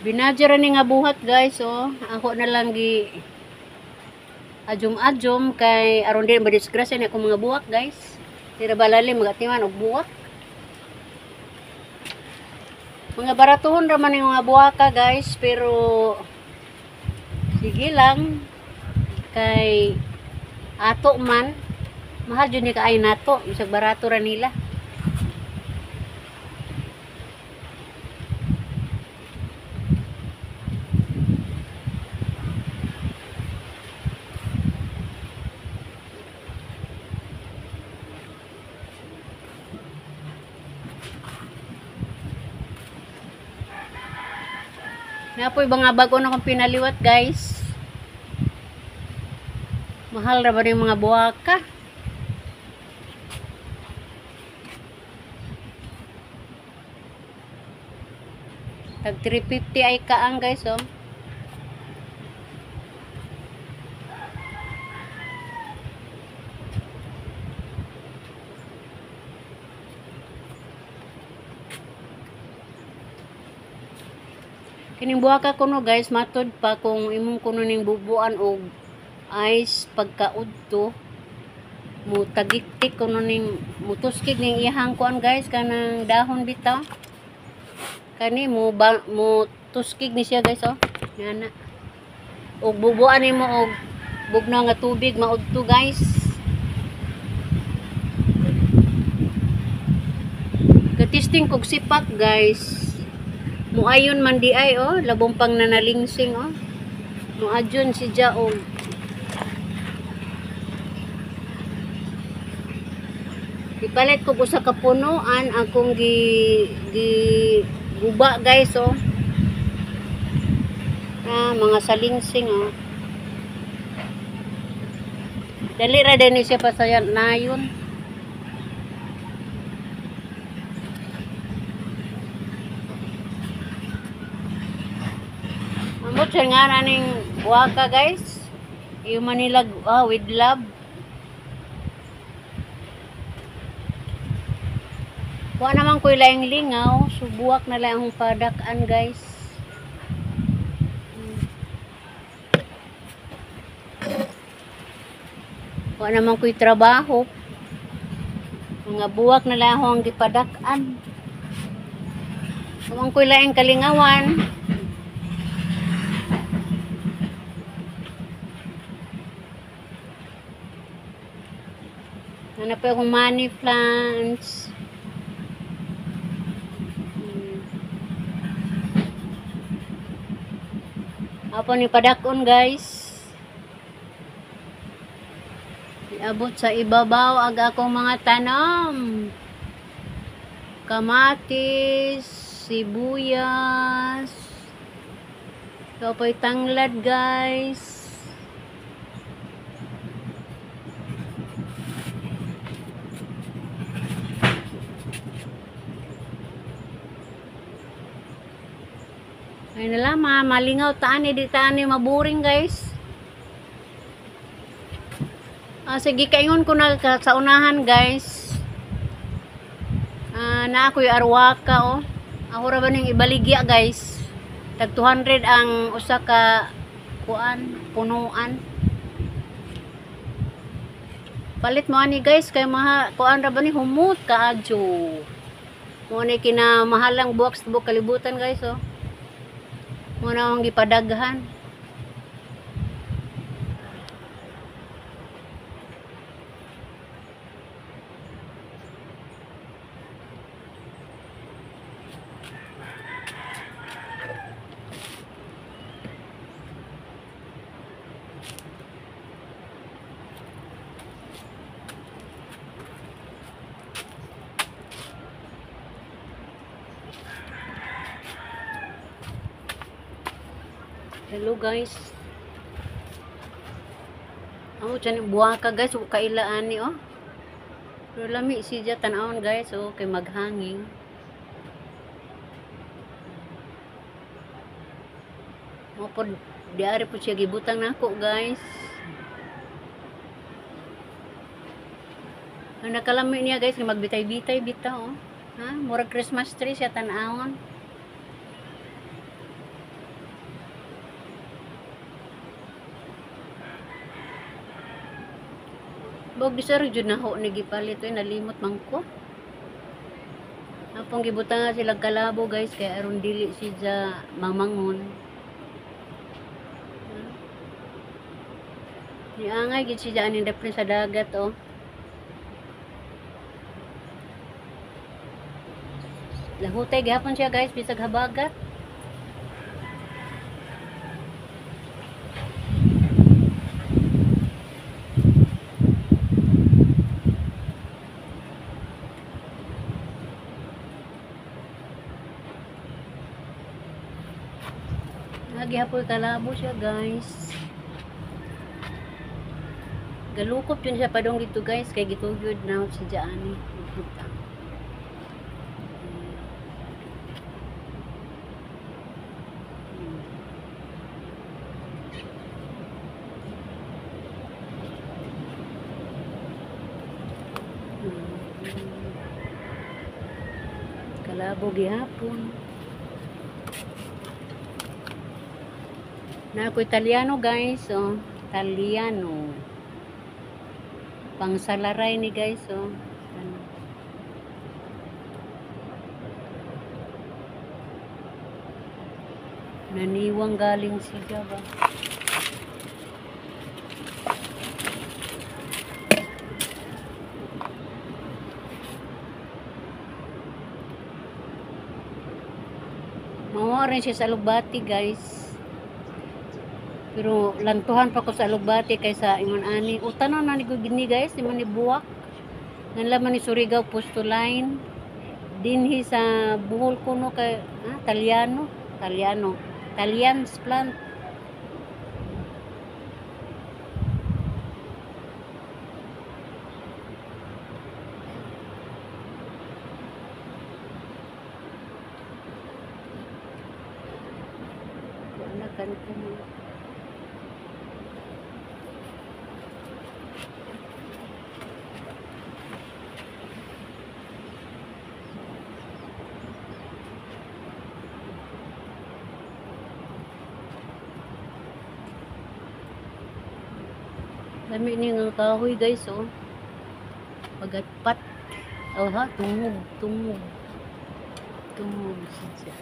Binadyo ra ni nga buhat, guys, oh. Ako na lang gi ajum-ajum kay aron di madisgrasya ni akong mga buwak, guys. Di ra ba lalim magatiman og buwak. Mga baratuhon ra man yung mga buwaka, guys, pero sige lang kay ato man, mahal jud ni kaayo nato, bisag barato ra nila. Napoy mga bago na akong pinaliwat, guys. Mahal ra ba yung mga buwaka? Tag 350 ay kaang, guys, oh. Kining buwaka kuno, guys, matod pa kung imong kuno ning bubuan og ice pagkaudto, mo tagiktik kuno ning mutuskig ning iyahang kuan, guys, kanang dahon bitaw. Kani mo ba, mo tuskig ni siya, guys, oh. Ngana. Og bubuan nimo og bugnaw nga tubig maudto, guys. Katisting kog sipak, guys. Muayon man di ay, oh, labong pang nanalingsing, oh. Muadyon si Jaong. Ipalit ko usa ka punuan akong gi gi guba, guys, oh. Ah, mga salingsing, oh. Dali ra din ni siya pasayan nayon. Amot siya nga naning buwaka, guys. Yung Manila with love. Wa naman ko'y laing lingaw. So buwak na lang akong padak-an, guys. Wa naman ko'y trabaho. Mga buwak na lang akong gipadak-an. Wa ko'y laing kalingawan. Hanap akong money plants. Apo ni padakon, guys. Iabot sa ibabaw ag akong mga tanom. Kamatis, sibuyas. Ito po'y tanglad, guys. Ay na lang, malingaw taan eh, di taan eh, maboring, guys. Ah, sige, kaingon ko na sa unahan, guys. Ah, na ako'y arwaka, oh. Ako ra ba ning ibaligya, guys. Tag 200 ang usa ka kuan, punuan. Palit mo ani, guys, kay maha, kuan ra ba ni humot kaadyo. Mo ni kinamahalang buwak sa tibuok kalibutan, guys, oh. Mo na akong gipadaghan. Hello, guys. Amo dyan buwaka, guys, ug kailaan ni, oh. Pero lami siya tan-awon, guys, oh, kay maghangin. Mo pod diari po siya gibutang nako, guys. Ang nakalami niya, guys, kay magbitay-bitay bitaw, oh. Ha, murag Christmas tree siya tan-awon. Bog di sir jud na ho ni gipalit oy, nalimot man ko. Apong gibutang sila kalabo guys kay aron dili siya mamangon. Niangay gid siya aning dapli sa dagat oh. Lahutay gihapon siya guys bisag habagat. Nagihapon kalabo siya guys. Galukop yun siya padong dito guys kay gitugod na si Jaani. Butang. Kalabo gihapon. Na ako Italiano guys, oh. Italiano. Pangsalaray ni guys, oh. Ano. Naniwang galing siya ba? Mawa rin siya sa alugbati guys. Pero lantuhan pa ko sa alugbati kaysa ingon ani. Utanon na ni ko gini guys, di man ni buwak. Nanlaman ni Surigao Posto Line. Dinhi sa Bohol kuno kay Taliano, Taliano. Talian's plant. Wala kan ko. Dami ni nga kahoy guys oh. Pagatpat. Oh ha, tungog, tungog. Tungog siya.